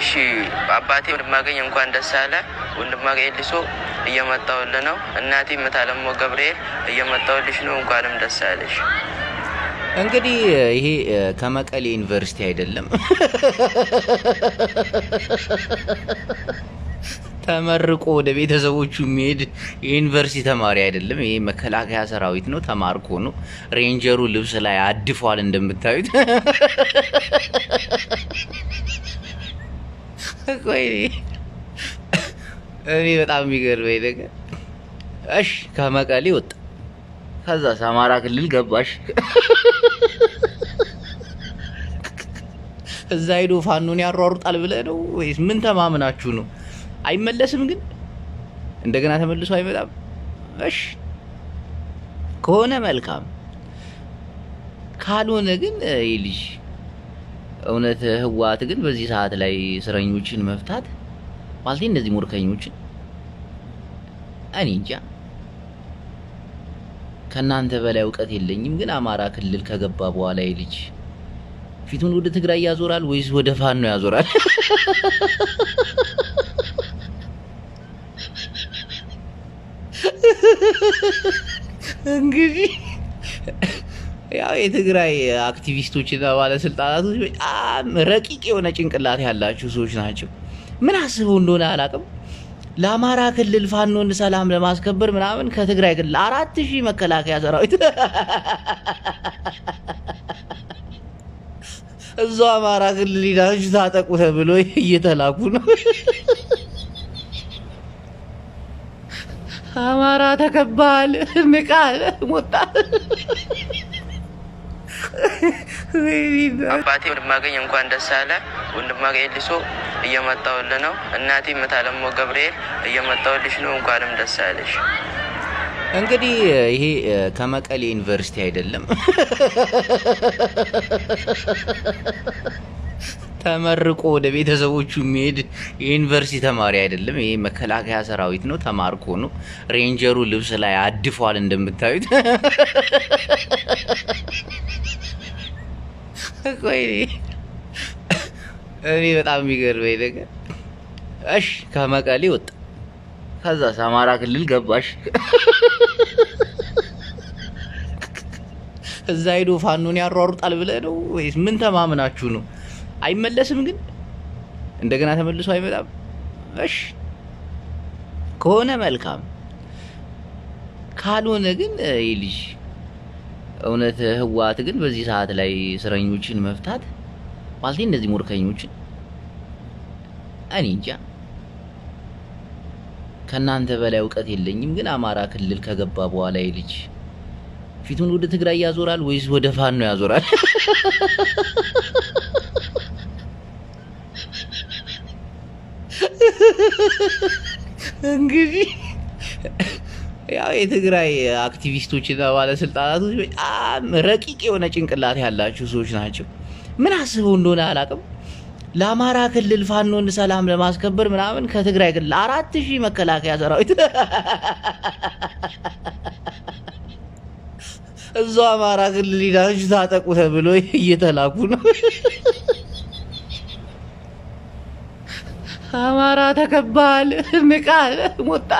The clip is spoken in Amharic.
እሺ አባቴ ወንድማገኝ እንኳን ደስ አለ። ወንድማገኝ ልሶ እየመጣሁልህ ነው። እናቴ ምታለሞ ገብርኤል እየመጣሁልሽ ነው። እንኳንም ደስ አለሽ። እንግዲህ ይሄ ከመቀሌ ዩኒቨርሲቲ አይደለም፣ ተመርቆ ወደ ቤተሰቦቹ የሚሄድ የዩኒቨርሲቲ ተማሪ አይደለም። ይሄ መከላከያ ሰራዊት ነው፣ ተማርኮ ነው። ሬንጀሩ ልብስ ላይ አድፏል እንደምታዩት። ቆይ እኔ በጣም የሚገርመኝ ነገር እሺ ከመቀሌ ወጣ፣ ከዛ አማራ ክልል ገባሽ። እዛ ሄዶ ፋኖን ያሯሩጣል ብለህ ነው ወይስ ምን ተማምናችሁ ነው? አይመለስም ግን እንደገና ተመልሶ አይመጣም። እሺ ከሆነ መልካም፣ ካልሆነ ግን ይህ ልጅ እውነት ህወሓት ግን በዚህ ሰዓት ላይ እስረኞችን መፍታት ማለት እነዚህ ሙርከኞችን እኔ እንጃ፣ ከእናንተ በላይ እውቀት የለኝም። ግን አማራ ክልል ከገባ በኋላ ይህ ልጅ ፊቱን ወደ ትግራይ ያዞራል ወይስ ወደ ፋኖ ያዞራል? እንግዲህ ያው የትግራይ አክቲቪስቶችና ባለስልጣናቶች በጣም ረቂቅ የሆነ ጭንቅላት ያላቸው ሰዎች ናቸው። ምን አስበው እንደሆነ አላውቅም። ለአማራ ክልል ፋኖን ሰላም ለማስከበር ምናምን ከትግራይ ክልል 4000 መከላከያ ሰራዊት እዛው አማራ ክልል ሄዳችሁ ታጠቁ ተብሎ እየተላኩ ነው። አማራ ተከባል ንቃል ሞጣ። አባቴ ወንድማገኝ እንኳን ደስ አለ። ወንድማገኝ ልሶ እየመጣሁልህ ነው። እናቴ ምታለሞ ገብርኤል እየመጣሁልሽ ነው። እንኳንም ደስ አለሽ። እንግዲህ ይሄ ከመቀሌ ዩኒቨርሲቲ አይደለም፣ ተመርቆ ወደ ቤተሰቦቹ የሚሄድ የዩኒቨርሲቲ ተማሪ አይደለም። ይሄ መከላከያ ሰራዊት ነው፣ ተማርኮ ነው። ሬንጀሩ ልብስ ላይ አድፏል እንደምታዩት። ቆይ እኔ በጣም የሚገርመኝ ነገር እሺ ከመቀሌ ወጣ፣ ከዛ አማራ ክልል ገባሽ። እዛ ሄዶ ፋኖን ያሯሩጣል ብለህ ነው ወይስ ምን ተማምናችሁ ነው? አይመለስም ግን እንደገና ተመልሶ አይመጣም። እሺ ከሆነ መልካም፣ ካልሆነ ግን ይህ ልጅ እውነት ህወሓት ግን በዚህ ሰዓት ላይ እስረኞችን መፍታት ማለት እነዚህ ሙርከኞችን እኔ እንጃ፣ ከእናንተ በላይ እውቀት የለኝም። ግን አማራ ክልል ከገባ በኋላ ይህ ልጅ ፊቱን ወደ ትግራይ ያዞራል ወይስ ወደ ፋኖ ያዞራል? እንግዲህ ያው የትግራይ አክቲቪስቶችና ባለስልጣናቶች በጣም ረቂቅ የሆነ ጭንቅላት ያላቸው ሰዎች ናቸው። ምን አስበው እንደሆነ አላውቅም። ለአማራ ክልል ፋኖን ሰላም ለማስከበር ምናምን ከትግራይ ክልል 4000 መከላከያ ሰራዊት እዛው አማራ ክልል ሄዳችሁ ታጠቁ ተብሎ እየተላኩ ነው። አማራ ተከባል ንቃል ሞጣ።